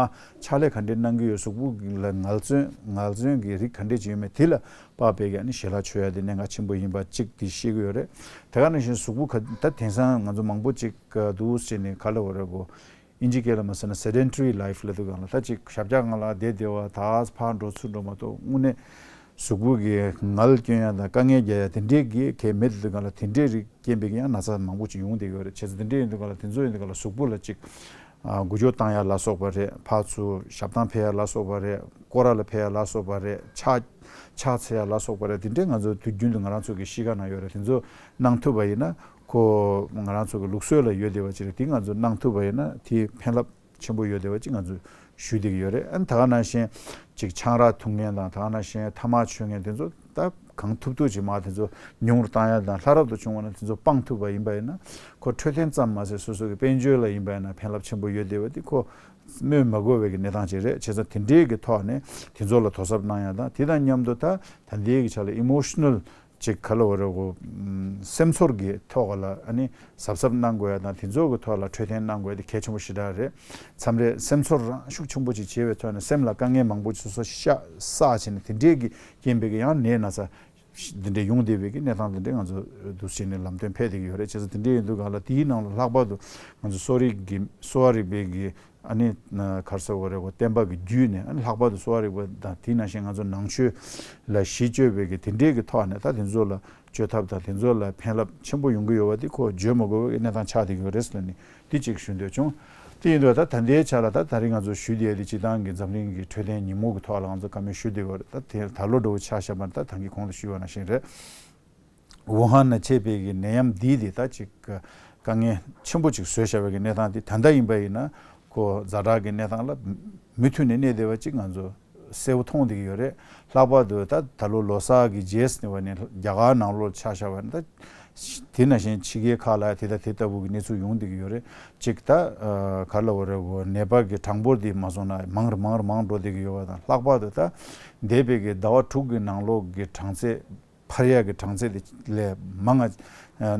ཕྱག་ལས་ག་འདྲས་གནང་གི་ཡོད་གཟུགས་པོ་ལ་ངལ་རྩོལ་ངལ་རྩོལ་གྱི་རིགས་ག་འདྲས་ཅིག་ཡོད་མེད་དེ་ལ་དཔག་པའི་གི་ཨ་ནི་ཞལ་ལག་མཆོད་ཡ་དེ་གནད་འགག་ཆེན་པོ་ཡིན་པ་གཅིག་དེ་ཤེས་ཀྱི་ཡོད་རེད། དེ་ག་ནང་བཞིན་གཟུགས་པོ་ག་ད་དེང་སང་ང་ཚོ་མང་པོ་ཅིག་འདུག་ཟེར་ནས་ག་ལ་བ་རེད་གོ་ཨིན་ཇི་སྐད་ལ་མ་ཟེར་ན་སེ་ཌེན་ཊ་རི་ལའིཕ་ལབ་དུས་སྒང་ལ་ད་ཅིག་ཞབས་བཀྱག་སྒང་ལ་བསྡད་བསྡད་པ་ད་ཕར་འགྲོ་ཚུར་འགྲོ་མ་གཏོགས་དངོས་གནས་གཟུགས་པོ་གི་ངལ་སྐྱོན་ཡ་དང་དཀའ་ངལ་རྒྱག་ཡ་དེ་འདྲས་ཀྱི་གལ་མེད་དུས་སྒང་ལ་དེ་འདྲས་རིགས་རྐྱེན་པས་ཀྱི་ཡང་ན་ཚ་མང་པོ་ཅིག་ཡོང་བསྡད་ཡོད་རེད། བྱས་ཙང་དེ་འདྲས་ཡིན་དུས་སྒང་ལ་དེ་ཚོ་ཡིན་དུས་སྒང་ལ་གཟུགས་པོ་ལ་ཅིག་འགུལ་སྐྱོད་བཏང་ཡ་ལ་སོགས་པ་རེད། ཕར་ཚུར་ཞབས་བཏང་ཕེབས་ཡ་ལ་སོགས་པ་རེད། སྐོར་ར་ལ་ཕེབས་ཡ་ལ་སོགས་པ་རེད། ཕྱག་ཕྱག་འཚལ་ཡ་ལ་སོགས་པ་རེད། དེ་འདྲས་ང་ཚོ་དུས་རྒྱུན་དུ་ང་རང་ཚོ་གི་གཤིས་ཀ་ནང་ཡོད་རེད། དེ་ཚོ་གནང་ཐུབ་པ་ཡིན་ན། ཁོ་ང་རང་ཚོ་གི་ལུགས་སྲོལ་ལ་ཡོད་བསྡད་པ་ཅིག་རེད། དེ་ང་ཚོ་གནང་ཐུབ་པ་ཡིན་ན་དེ་ཕན་རླབས་ཆེན་པོ་ཡོད་བསྡད་པ་ཅིག་ང་ཚོ་ཞུ་བསྡད་ཀྱི་ཡོད་རེད། ཨ་ནི་ད་ག་ནང་བཞིན་ཅིག་ཆང་རག་འཐུང་མཁན་དང་ད་ག་ནང་བཞིན་ཐ་མག་མཆོད་མཁན་དེ་ཚོ་ད་གང་ཐུབ་ཐུབ་ཅིག་མ་དེ་ཚོ་ཉུང་རུ་བཏང་ཡ་དང་སླ་རབས་དུ་བྱུང་བ་ན་དེ་ཚོ་སྤང་ཐུབ་པ་ཡིན་པ་ཡིན་ན་ཁོ་འཕྲོད་བསྟེན་ཙམ་མ་ཟད་སོ་སོ་གི་དཔལ་འབྱོར་ལ་ཡིན་པ་ཡིན་ན་ཕན་རླབས་ཆེན་པོ་ཡོད་བསྡད་པ་དེ་ཁོ་སྨོས་མ་དགོས་པའི་གི་གནས་སྟངས་ཅིག་རེད། བྱས་ཙང་དེ་འདྲའི་གི་ཐོག་ནས་དེ་ཚོ་ལ་དོ་གཟབ་གནང་ཡ་དང་དེ་དང་མཉམ་དུ་ད་ད་ལྟའི་གི་ཆ་ལ་ཨི་མོ་ཤི་ནལ་ཅིག་ག་ལ་བ་རེད་གོ་སེམས་ཚོར་གྱི་ཐོག་ལ་ཨ་ནི་གཟབ་གཟབ་གནང་དགོས་ཡ་དང་དེ་ཚོ་གི་ཐོག་ལ་འཕྲོད་བསྟེན་གནང་དགོས་ཡ་དེ་གལ་ཆེན་པོ་ཞེ་དྲག་རེད། མཚམས་རེ་སེམས་ཚོར་རང་ཤུགས་ཆེན་པོ་ཅིག་བྱས་པའི་ཐོག་ནས་སེམས་ལ་དཀའ་ངལ་མང་པོ་ཅིག་སོ་སོ་བཤགས་བསགས་བྱས་ནས་དེ་འདྲས་ཀྱི་རྐྱེན་པས་ཀྱི་ཡང་ནད་ན་ཚ་འདི་འདྲས་ཡོང་བསྡད་པའི་གི་གནས་སྟངས་འདི་འདྲས་ང་ཚོ་འདུག་སེ་བྱས་ནས་ལམ་སྟོན་ཕེབས་བསྡད་ཀྱི་ཡོད་རེད། བྱས་ཙང་དེ་འདྲས་ཡིན་དུས་སྒང་ལ་དེའི་ནང་ལ་ལྷག་པར་དུ་ང་ཚོ་གསོ་རིག་གི་གསོ་བ་རིག་པའི་གི་ཨ་ནི་ག་རེ་ཟེར་དགོས་རེད་གོ་བསྟན་པ་གི་བརྒྱུད་ནས་ཨ་ནི་ལྷག་པར་དུ་གསོ་བ་རིག་པ་དང་དེ་ནང་བཞིན་ང་ཚོ་ནང་ཆོས་ལ་གཞི་བཅོལ་བའི་གི་དེ་འདྲའི་གི་ཐོག་ནས་ད་དེ་ཚོ་ལ་བཅོས་ཐབས་དང་དེ་ཚོ་ལ་ཕན་རླབས་ཆེན་པོ་ཡོང་གི་ཡོད་པ་དེ་ཁོ་བརྗོད་མ་དགོས་པའི་གནས་སྟངས་ཆགས་བསྡད་ཀྱི་ཡོད་རེད་ཟེར་ནས་དེ་གཅིག་ཞུ་འདོད་བྱུང་། དེ་ཡིན་དུས་ད་ད་ལྟའི་ཆ་ལ་ད་ད་རིང་ང་ཚོ་ཞུ་བསྡད་ཡ་དེ་སྤྱིར་བཏང་གི་འཛམ་གླིང་གི་འཕྲོད་བསྟེན་ཉིན་མོ་གི་ཐོག་ལ་ང་ཚོ་བཀའ་མོལ་ཞུ་བསྡད་ཡོད་རེད། ད་དེ་ད་ལོ་འགྲོ་བོ་ཆ་བཞག་པ་ན་ད་ད་གིན་གོང་དུ་ཞུས་པ་ནང་བཞིན་རེད། ཝུ་ཧན་ནས་མཆེད་པའི་གི་ནད་ཡམས་འདི་དེ་ད་ཅིག་དཀའ་ངལ་ཆེན་པོ་ཅིག་བཟོས་བཞག་པའི་གི་གནས་སྟངས་འདི་ད་ལྟ་ཡིན་པ་ཡིན་ན་ཁོ་ཛ་དྲག་གི་གནས་སྟངས་ལ་མུ་མཐུད་ནས་གནས་བསྡད་པ་ཅིག་ང་ཚོ་གསལ་པོ་མཐོང་བསྡད་ཀྱི་ཡོད་རེད། ལྷག་པར་དུ་ད་ད་ལོ་ལོ་གསར་གི་རྗེས་ནས་བ་ནས་རྒྱ་གར་ནང་ལོགས་ཆ་བཞག་པ་ན་ད་དེ་ནང་བཞིན་ཕྱི་རྒྱལ་ཁག་ལ་དེ་ད་དེ་ལྟ་བུ་གི་གནས་ཚུལ་ཡོང་བསྡད་ཀྱི་ཡོད་རེད། ཅིག་ད་ག་ལ་བ་རེད་གོ་ནད་པ་གི་གྲངས་འབོར་འདི་མ་སོང་ན་མང་རུ་མང་རུ་མང་འགྲོ་བསྡད་ཀྱི་ཡོད་པ་དང་ལྷག་པར་དུ་ད་འདས་པའི་གི་ཟླ་བ་དྲུག་གི་ནང་ལོགས་གི་གྲངས་ཚད་འཕར་ཡག་གི་གྲངས་ཚད་དེ་ལས་མང་ང་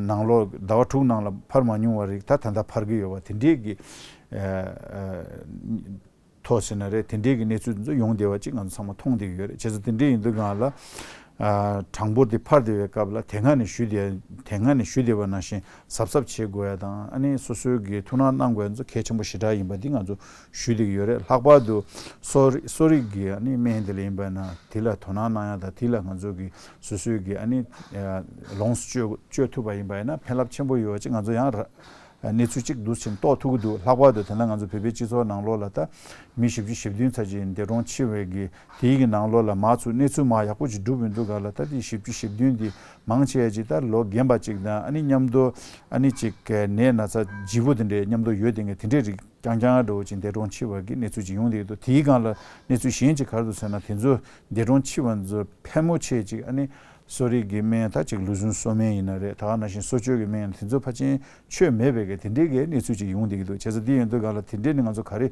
ནང་ལོགས་ཟླ་བ་དྲུག་ནང་ལ་འཕར་མ་མྱོང་བ་རིགས་ད་ད་ལྟ་འཕར་གི་ཡོད་པ་དེ་འདྲས་ཀྱི་ཐོག་ཟེར་ན་རེད། དེ་འདྲས་ཀྱི་གནས་ཚུལ་དེ་ཚོ་ཡོང་བསྡད་པ་ཅིག་ང་ཚོ་ཚང་མ་མཐོང་བསྡད་ཀྱི་ཡོད་རེད། བྱས་ཙང་དེ་འདྲས་ཡིན་དུས་སྒང་ལ་ད་ ཨ་གྲངས་འབོར་དེ་འཕར་བསྡད་པའི་སྐབས་ལ་དེ་སྔ་ནས་ཞུས་བསྡད་དེ་སྔ་ནས་ཞུས་བསྡད་པ་ནང་བཞིན་གཟབ་གཟབ་བྱེད་དགོས་ཡ་དང་། ཨ་ནི་སོ་སོའི་གི་ཐུགས་སྣང་གནང་དགོས་ཡ་ཚོ་གལ་ཆེན་པོ་ཞེ་དྲག་ཡིན་པ་འདི་ང་ཚོ་ཞུས་བསྡད་ཀྱི་ཡོད་རེད། ལྷག་པར་དུ་གསོ་རིག་གསོ་རིག་གི་ཨ་ནི་སྨན་དེ་ལ་ཡིན་པ་ན་དེ་ལ་དོ་སྣང་གནང་ཡ་དང་། དེ་ལ་ང་ཚོ་གི་སོ་སོའི་གི་ཨ་ནི་ལོངས་སུ་སྤྱོད་སྤྱོད་ཐུབ་པ་ཡིན་པ་ཡིན་ན་ཕན་རླབས་ཆེན་པོ་ཡོད་ཅེས་ང་ཚོ་ཡང་གནས་ཚུལ་གཅིག་འདུག་ཕྱིན་རྟོགས་ཐུབ་ཀྱི་འདུག་ལྷག་པར་དུ་དེ་ན་ང་ཚོ་བོད་པའི་སྤྱི་ཚོགས་ནང་ལོགས་ལ་ད་མི་བཞི་བཅུ་ཞེ་བདུན་ཙམ་ཅིག་འདས་གྲོངས་ཕྱིན་པའི་གི་དེའི་གི་ནང་ལོགས་ལ་མར་ཚུར་གནས་ཚུལ་མར་ཡག་པོ་ཅིག་གྲུབ་ཡོང་དུས་ག་ལ་ད་དེ་བཞི་བཅུ་ཞེ་བདུན་དེ་མང་ཆེ་བ་ཅིག་ད་ལོ་རྒན་པ་ཅིག་དང་། ཨ་ནི་མཉམ་དུ་ཨ་ནི་ཅིག་ནད་ན་ཚ་ལྗིད་པོ་དེ་འདྲའི་མཉམ་དུ་ཡོད་དེ་ངས་དེ་འདྲའི་རིགས་རྐྱང་རྐྱང་འདྲ་བོ་ཅིག་འདས་གྲོངས་ཕྱིན་པ་གི་གནས་ཚུལ་ཅིག་ཡོང་བསྡད་ཀྱི་འདུག་དེའི་སྒང་ལ་གནས་ཚུལ་གཞན་ཅིག་ག་རེ་འདུག་ཟེར་ན། དེ་ཚོ་འདས་གྲོངས་ཕྱིན་པ་ཚོ་ཕལ་མོ་ཆེ་ཅིག་ཨ་ནི་གསོ་རིག་གི་སྨན་ད་ཅིག་ལུས་ཟུངས་གསོ་སྨན་ཡིན་ན་རེད། ད་ག་ནང་བཞིན་གསོ་བཅོས་ཀྱི་སྨན་ཡིན་ན་དེ་ཚོ་ཕལ་ཆེར་མཆོད་མེད་པའི་གི་དེ་འདྲའི་གི་གནས་ཚུལ་ཅིག་ཡོང་བསྡད་ཀྱི་འདུག་བྱས་ཙང་དེ་ཡིན་དུས་ག་ལ་དེ་འདྲའི་ནི་ང་ཚོ་ག་རེ་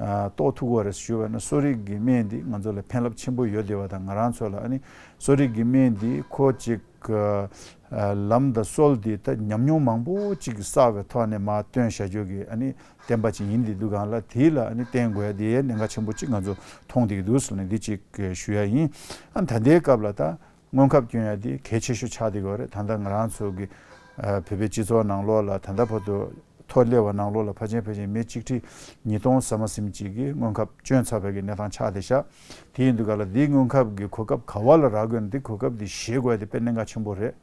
ཨ་རྟོགས་ཐུབ་ཀྱི་ཡོད་རེད་ཞུས་པ་ན། གསོ་རིག་གི་སྨན་འདི་ང་ཚོ་ལ་ཕན་རླབས་ཆེན་པོ་ཡོད་བསྡད་པ་དང་། ང་རང་ཚོ་ལ་ཨ་ནི་གསོ་རིག་གི་སྨན་འདི་ཁོ་ཅིག་ཨ་ལམ་དང་སྲོལ་འདི་ད་ཉམས་མྱོང་མང་པོ་ཅིག་བསགས་པའི་ཐོག་ནས་མར་བཏོན་བཞག་རྒྱུ་གི་ཨ་ནི་བསྟན་པ་ཅིག་ཡིན་བསྡད་དུས་ག་ལ་དེ་ལ་ཨ་ནི་བརྟེན་དགོས་ཡ་དེ་གནད་འགག་ཆེན་པོ་ཅིག་ང་ཚོ་མཐོང་བསྡད་ཀྱི་འདུག་ཟེར་ནས་འདི་ཅིག་ཞུ་ཡ་ཡིན། ཨ་ད་ལྟའི་སྐབས་ལ་ད་སྔོན་ཁབ་སྐྱོན་ཡ་དེ་གལ་ཆེ་ཤོས་ཆགས་བསྡད་ཀྱི་ཡོད་རེད། ད་ལྟ་ང་རང་ཚོ་གི་ཨ་བོད་པའི་སྤྱི་ཚོགས་ནང་ལོགས་ལ་ད་ལྟ་བར་དུ་ཐོ་སླེབས་པ་ནང་ལོགས་ལ་ཕལ་ཆེར་ཕལ་ཆེར་མི་ཆིག་ཁྲི་ཉིས་སྟོང་ཟ་མ་ཟིན་ཅིག་གིས་སྔོན་ཁབ་སྐྱོན་ཚར་བའི་གི་གནས་སྟངས་ཆགས་བསྡད་ཤག་དེ་ཡིན་དུས་ག་ལ་འདིའི་སྔོན་ཁབ་གི་གོ་སྐབས་ག་བ་ལ་རག་དགོས་ན་འདི་གོ་སྐབས་འདི་བཞེས་དགོས་ཡ་དེ་དཔེ་གནད་འགག་ཆེན་པོ་རེད།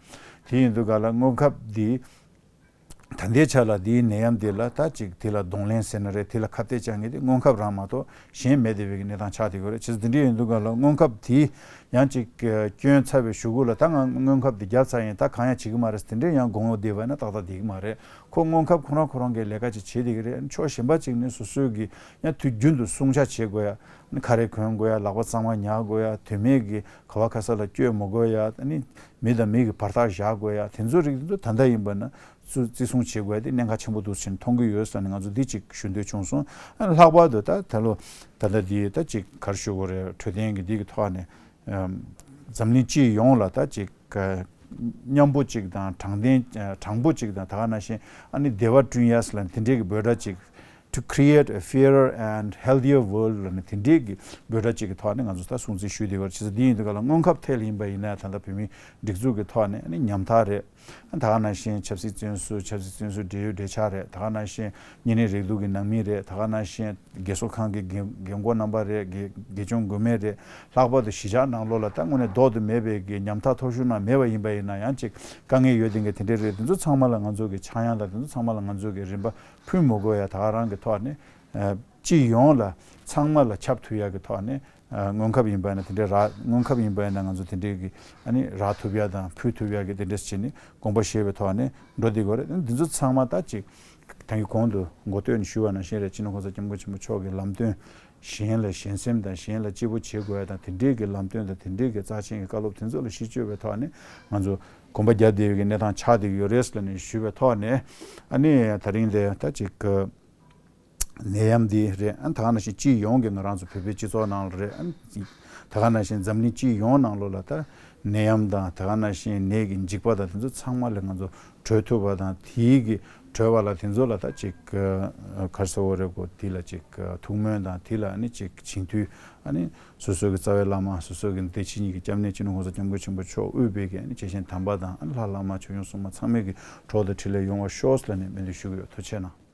དེ་ཡིན་དུས་ག་ལ་སྔོན་ཁབ་འདི་ད་ལྟའི་ཆ་ལ་འདིའི་ནད་ཡམས་འདི་ལ་ད་ཅིག་དེ་ལ་གདོང་ལེན་ཟེར་ན་རེད། དེ་ལ་ཁ་གཏད་བཅག་མཁན་དེ་སྔོན་ཁབ་རང་མ་གཏོགས་གཞན་མེད་བསྡད་པའི་གི་གནས་སྟངས་ཆགས་བསྡད་ཀྱི་རེད། བྱས་ཙང་དེ་འདྲ་ཡིན་དུས་ག་ལ་སྔོན་ཁབ་དེ་ཡང་ཅིག་སྐྱོན་ཚར་བའི་གཞུག་གུ་ལ་ད་ང་སྔོན་ཁབ་དེ་བརྒྱབ་ཚར་ཡིན། ད་གང་ཡང་བྱེད་ཀྱི་མ་རེད། དེ་འདྲ་ཡང་དགོངས་པ་བསྡད་པ་ཡིན་ན་ཏག་ཏག་བསྡད་ཀྱི་མ་རེད། ཁོ་སྔོན་ཁབ་ཁོ་རང་ཁོ་རང་གི་ལས་ཀ་ཅིག་བྱེད་བསྡད་ཀྱི་རེད། ཕྱོགས་གཞན་པ་ཅིག་ནས་སོ་སོའི་གི་ཡང་དུས་རྒྱུན་དུ་བསྲུང་བྱ་བྱེད་དགོས་ཡ། ཁ་རས་གོན་དགོས་ཡ། ལག་པ་གཙང་མ་ཉར་དགོས་ཡ། དོན་མེད་ཀྱི་ག་བ་ག་ས་ལ་བསྐྱོད་མི་དགོས་ཡ། ཨ་ནི་མི་དང་མི་གི་བར་ཐག་བཞག་དགོས་ཡ། དེ་ཚོ་རིགས་དེ་ཚོ་ད་ལྟ་ཡིན་པ་ན་བརྩི་བརྩི་སྲུང་བྱེད་དགོས་ཡ་དེ་གནད་འགག་ཆེན་པོ་འདུག་ཟེར་མཐོང་གི་ཡོད་ཟེར་ནས་ང་ཚོ་འདི་གཅིག་ཞུ་འདོད་བྱུང་སོང་། ཨ་ནི་ལྷག་པར་དུ་ད་ད་ལོ་ད་ལྟ་འདི་ད་ཅིག་ག་རེ་ཞུ་དགོས་རེད། འཕྲོད་བསྟེན་གྱི་འདི་གི་ཐོག་ནས་ཨམ་འཛམ་གླིང་སྤྱི་ཡོངས་ལ་ད་ཅིག་ཨ་མཉམ་པོ་ཅིག་དང་དྲང་བདེན་ཨ་དྲང་པོ་ཅིག་དང་། ད་ག་ནང་བཞིན་ཨ་ནི་བདེ་བ་བསྐྲུན་ཡ་ཟེར་ལ་དེ་འདྲའི་གི་འབོད་སྒྲ་ཅིག to create a fairer and healthier world ལ་ནི་དེ་འདྲའི་གི་འབོད་སྒྲ་ཅིག་གི་ཐོག་ནས་ང་ཚོ་ད་སྲུང་བརྩི་ཞུས་བསྡད་པ་རེད། བྱས་ཙང་འདི་ཡིན་དུས་ག་ལ་སྔོན་ཁབ་ཐད་ལ་ཡིན་པ་ཡིན་ན་ད་ལྟ་བོད་མིའི་སྒྲིག་འཛུགས་ཀྱི་ཐོག་ནས་ཨ་ནི་ཉམ་ཐག་རེད། ད་ག་ནང་བཞིན་ཆབ་སྲིད་བཙོན་ཟུར་ཆབ་སྲིད་བཙོན་ཟུར་འབྲེལ་ཡོད་འབྲེལ་ཆགས་རེད། ད་ག་ནང་བཞིན་གཉན་ནད་རེག་དུག་གི་ནང་མི་རེད། ད་ག་ནང་བཞིན་རྒས་གསོ་ཁང་གི་འགན་འགན་འཁུར་རྣམ་པ་རེད། དགེ་དགེ་སྐྱོང་འགོ་མེད་རེད། ལྷག་པར་དུ་གཞིས་ཆགས་ནང་ལོགས་ལ་ད་དངོས་གནས་ལྡོག་ཏུ་མེད་པའི་གི་ཉམ་ཐག་ཐོབ་ཤུགས་ནང་མེད་པ་ཡིན་པ་ཡིན་ན་ཡང་ཅིག་དཀའ་ངལ་ཡོད་དེ་འགའ་དེ་འདྲས་རེད། དེ་ཚོ་ཚང་མ་ལ་ང་ཚོ་གི་ཆག་ཡང་དང་དེ་ཚོ་ཚང་མ་ལ་ང་ཚོ་གི་རིན་པ་ཕུལ་མི་དགོས་ཡ། ད་ག་རང་གི་ཐོག་ནས་ཨ་སྤྱི་ཡོངས་ལ་ཚང་མ་ལ་ཁྱབ་ཐུབ་ཡ་གི་ཐོག་ནས་ཨ་སྔོན་ཁབ་ཡིན་པ་ཡིན་ན་དེ་འདྲས་རག་སྔོན་ཁབ་ཡིན་པ་ཡིན་ན་ང་ཚོ་དེ་འདྲས་གི་ཨ་ནི་རག་ཐུབ་ཡ་དང་ཕུལ་ཐུབ་ཡ་གི་དེ་འདྲས་བྱས་ནས་དགོངས་པ་བཞེས་པའི་ཐོག་ནས་འགྲོ་བསྡད་དགོས་རེད། དེ་ཚོ་ཚང་མ་ད་ཅིག་ད་གིན་གོང་དུ་འགོ་སྟོད་ནས་ཞུས་པ་ནང་བཞིན་རེད། སྤྱི་ནོར་གོང་ས་སྐྱབས་མགོན་ཆེན་པོ་མཆོག་གི་ལམ་སྟོན་གཞན་ལ་གཞན་སེམས་དང་གཞན་ལ་སྐྱིད་པོ་བྱེད་དགོས་ཡ་དང་། དེ་འདྲས་གི་ལམ་སྟོན་དང་དེ་འདྲས་གི་རྩ་ཆེན་གི་བཀའ་སློབ་དེ་ཚོ་ལ་གཞི་བཅོལ་བའི་ཐོག་ནས་ང་ཚོ་གོམ་པ་རྒྱག་བསྡད་པའི་གི་གནས་སྟངས་ཆགས་བསྡད་ཀྱི་ཡོད་རེད་ལབ་ནས་ཞུས་པའི་ཐོག་ནས་ཨ་ནི་ད་རིང་དེ་ད་ཅིག་གི་ནད་ཡམས་འདི་རེད། ཨ་ད་ག་ནང་བཞིན་སྤྱི་ཡོངས་ཀྱི་ང་རང་ཚོ་བོད་པའི་སྤྱི་ཚོགས་ནང་ལ་རེད། ཨ་ད་ག་ནང་བཞིན་འཛམ་གླིང་སྤྱི་ཡོངས་ནང་ལོགས་ལ་ད་ནད་ཡམས་དང་ད་ག་ནང་བཞིན་ནད་ཀྱི་འཇིགས་པ་དང་དེ་ཚོ་ཚང་མ་ལས་ང་ཚོ་གྲོལ་ཐུབ་པ་དང་། དེའི་གི་གྲོལ་བ་ལ་དེ་ཚོ་ལ་ད་ཅིག་ག་རེ་ཟེར་དགོས་རེད་གོ། དེ་ལ་ཅིག་ཐུགས་སྨོན་དང་། དེ་ལ་ཨ་ནི་ཅིག་བྱིན་མཐུ་ཨ་ནི་སོ་སོ་གི་རྩ་བའི་བླ་མ་སོ་སོ་གི་བདེ་སྐྱིད་གཉིས་ཀྱི་སྐྱབས་གནས་སྤྱི་ནོར་གོང་ས་སྐྱབས་མགོན་ཆེན་པོ་མཆོག་དབུས་པའི་གི་ཨ་ནི་སྐྱེས་ཆེན་དམ་པ་དང་། ཨ་ནི་ལྷ་བླ་མ་མཆོད་ཡོན་སྲུང་མ་ཚང་མའི་གི་གྲོགས་དང་འཕྲིན་ལས་ཡོང་བ་ཤོག་ལབ་ནས་སྨོན་འདུན་ཞུ་གི་ཡོད། ཐུགས་རྗེ་གནང་།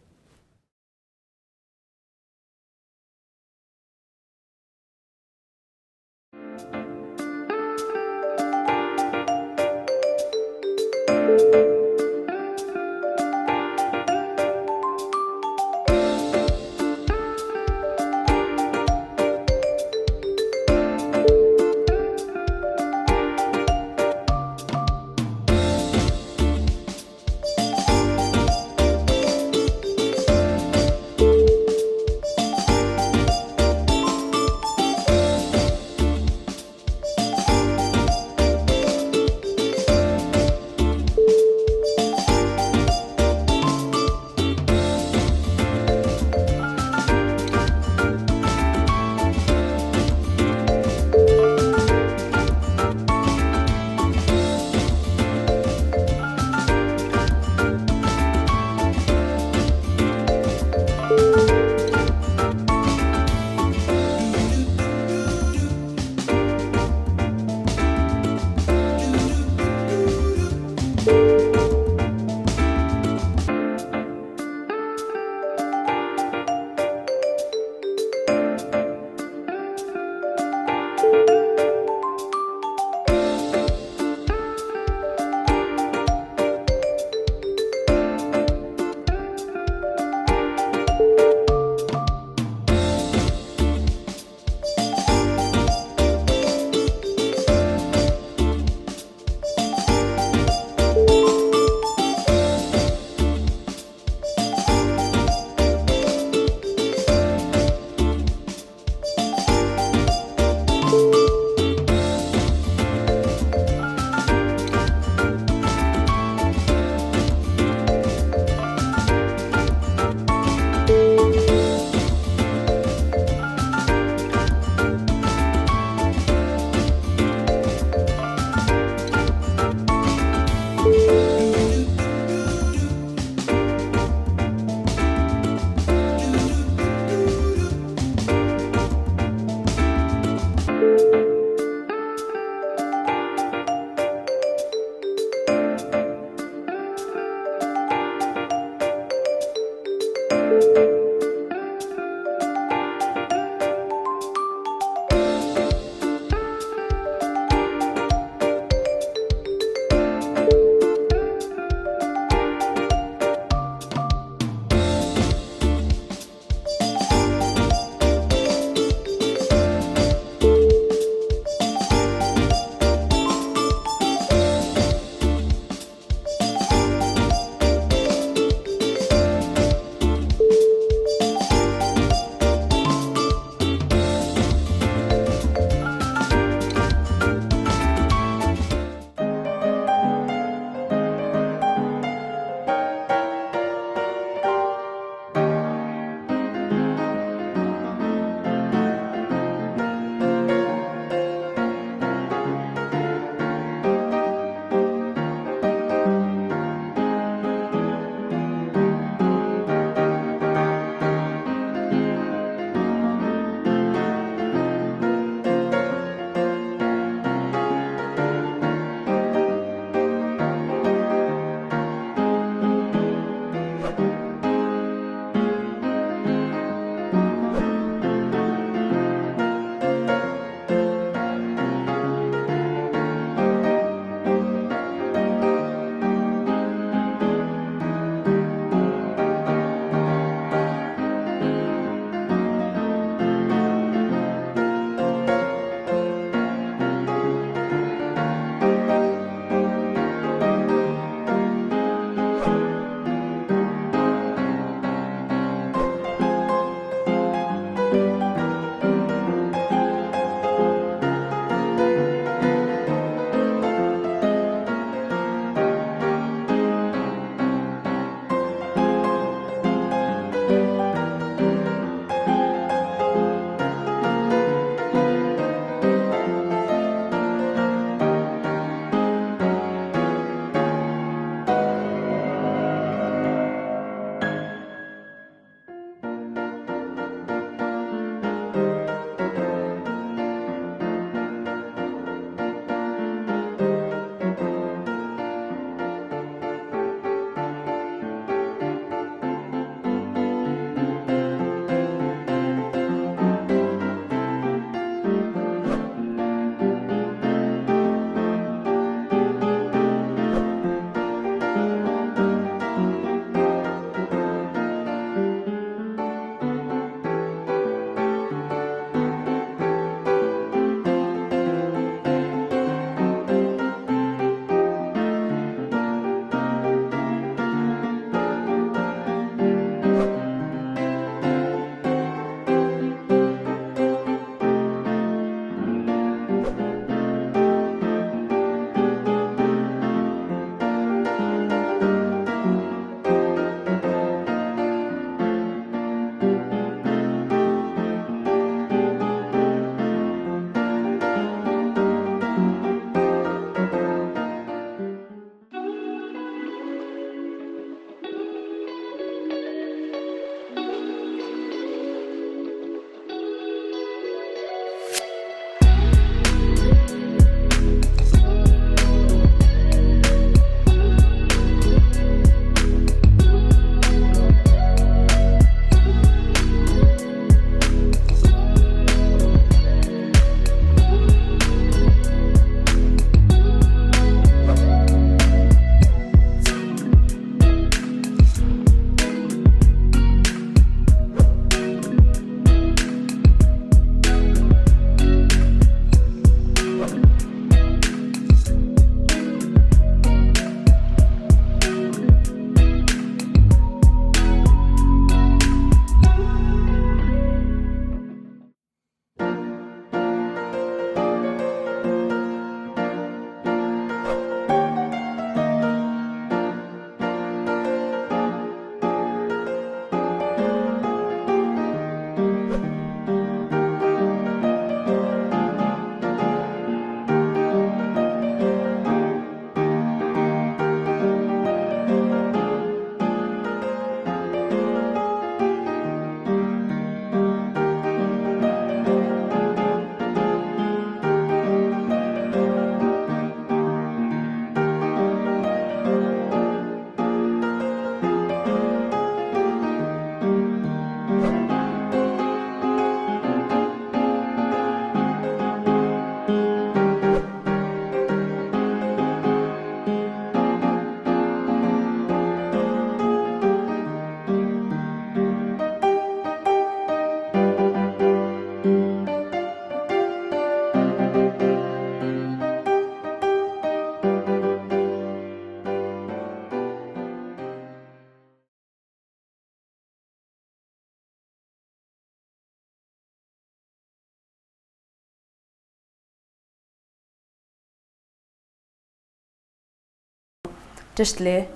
བཀྲ་ཤིས་བདེ་ལེགས།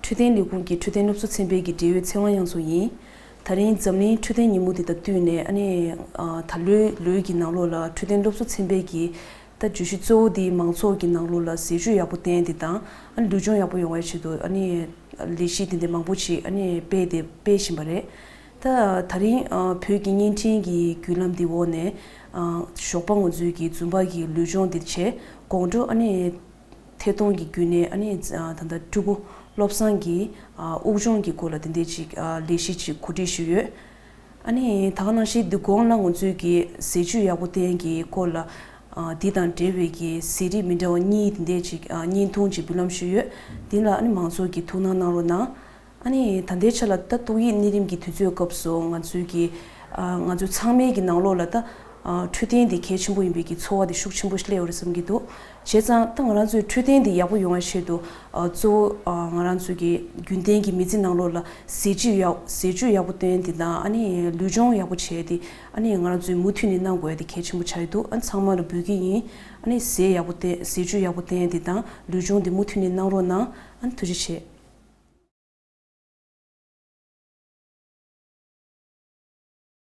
འཕྲོད་བསྟེན་ལས་ཁུངས་ཀྱི་འཕྲོད་བསྟེན་སློབ་གསོ་ཚན་པའི་གི་འབྲེལ་ཡོད་ཚེ་དབང་དབྱངས་མཚོ་ཡིན། ད་རིང་འཛམ་གླིང་འཕྲོད་བསྟེན་ཉིན་མོ་འདི་དང་བསྟུན་ནས་ཨ་ནི་ཨ་ད་ལོའི་ལོའི་གི་ནང་ལོགས་ལ་འཕྲོད་བསྟེན་སློབ་གསོ་ཚན་པའི་གི་ད་བརྗོད་གཞི་གཙོ་བོ་འདི་མང་ཚོགས་ཀྱི་ནང་ལོགས་ལ་ཟས་བཅུད་ཡག་པོ་བསྟེན་འདི་དང་ཨ་ནི་ལུས་སྦྱོང་ཡག་པོ་ཡོང་བའི་ཆེད་དུ་ཨ་ནི་ལས་གཞི་འདི་འདྲ་མང་པོ་ཞིག་ཨ་ནི་སྤེལ་ཏེ་སྤེལ་བཞིན་པ་རེད། ད་ད་རིང་ཨ་བོད་ཀྱི་བརྙན་འཕྲིན་གྱི་བརྒྱུད་ལམ་འདི་འོག་ནས་ཨ་ཞོགས་པ་ང་ཚོའི་གི་འཛོམས་པ་གི་ལུས་སྦྱོང་འདི་བྱས། དགོང་དྲོ་ཨ་ནི་ཐད་གཏོང་གི་བརྒྱུད་ནས་ཨ་ནི་ད་ལྟ་ཕྲུ་གུ་བློ་བཟང་གི་དབུགས་སྦྱོང་གི་སྐོར་ལ་དེ་འདྲས་ཅིག་ལས་གཞི་ཅིག་གོ་སྒྲིག་ཞུས་ཡོད། ཨ་ནི་ད་ག་ནང་བཞིན་འདི་གོང་ལ་ང་ཚོས་ཀྱི་ཟས་བཅུད་ཡག་པོ་བསྟེན་གྱི་སྐོར་ལ་འདི་དང་འབྲེལ་བའི་གི་ཟས་རིགས་མི་འདྲ་བ་གཉིས་དེ་འདྲས་ཅིག་བརྙན་ཐུང་ཅིག་འབུལ་ལམ་ཞུས་ཡོད། འདི་ལ་ཨ་ནི་མང་ཚོགས་ཀྱིས་ཐུགས་སྣང་གནང་རོགས་གནང་། ཨ་ནི་ད་ལྟའི་ཆ་ལ་ད་ཏོག་དབྱིབས་ནད་རིམས་ཀྱི་དུས་ཚོད་སྐབས་སུ་ང་ཚོའི་གི་ང་ཚོ་ཚང་མའི་གི་ནང་ལོགས་ལ་ད་འཕྲོད་བསྟེན་འདི་གལ་ཆེན་པོ་ཡིན་པའི་གི་ཚོར་བ་འདི་ཤུགས་ཆེན་པོ་སླེབས་ཡོད་རེད་བསམ་གྱི་འདུག་བྱས་ཙང་ད་ང་རང་ཚོའི་འཕྲོད་བསྟེན་འདི་ཡག་པོ་ཡོང་བའི་ཆེད་དུ་གཙོ་བོ་ང་རང་ཚོའི་གི་རྒྱུན་ལྡན་གྱི་མི་ཚེ་ནང་ལོགས་ལ་ཟས་བཅུད་ཡག་ཟས་བཅུད་ཡག་པོ་བསྟེན་འདི་དང་ཨ་ནི་ལུས་སྦྱོང་ཡག་པོ་བྱས་ཏེ་ཨ་ནི་ང་རང་ཚོས་མུ་མཐུད་ནས་གནང་དགོས་ཡ་དེ་གལ་ཆེན་པོ་ཆགས་ཀྱི་འདུག་ཨ་ནི་ཚང་མ་ལ་འབོད་ཀྱི་ཡིན། ཨ་ནི་ཟས་ཡག་པོ་བསྟེན་ཟས་བཅུད་ཡག་པོ་བསྟེན་འདི་དང་ལུས་སྦྱོང་འདི་མུ་མཐུད་ནས་གནང་རོགས་གནང་། ཨ་ནི་ཐུགས་རྗེ་ཆེ།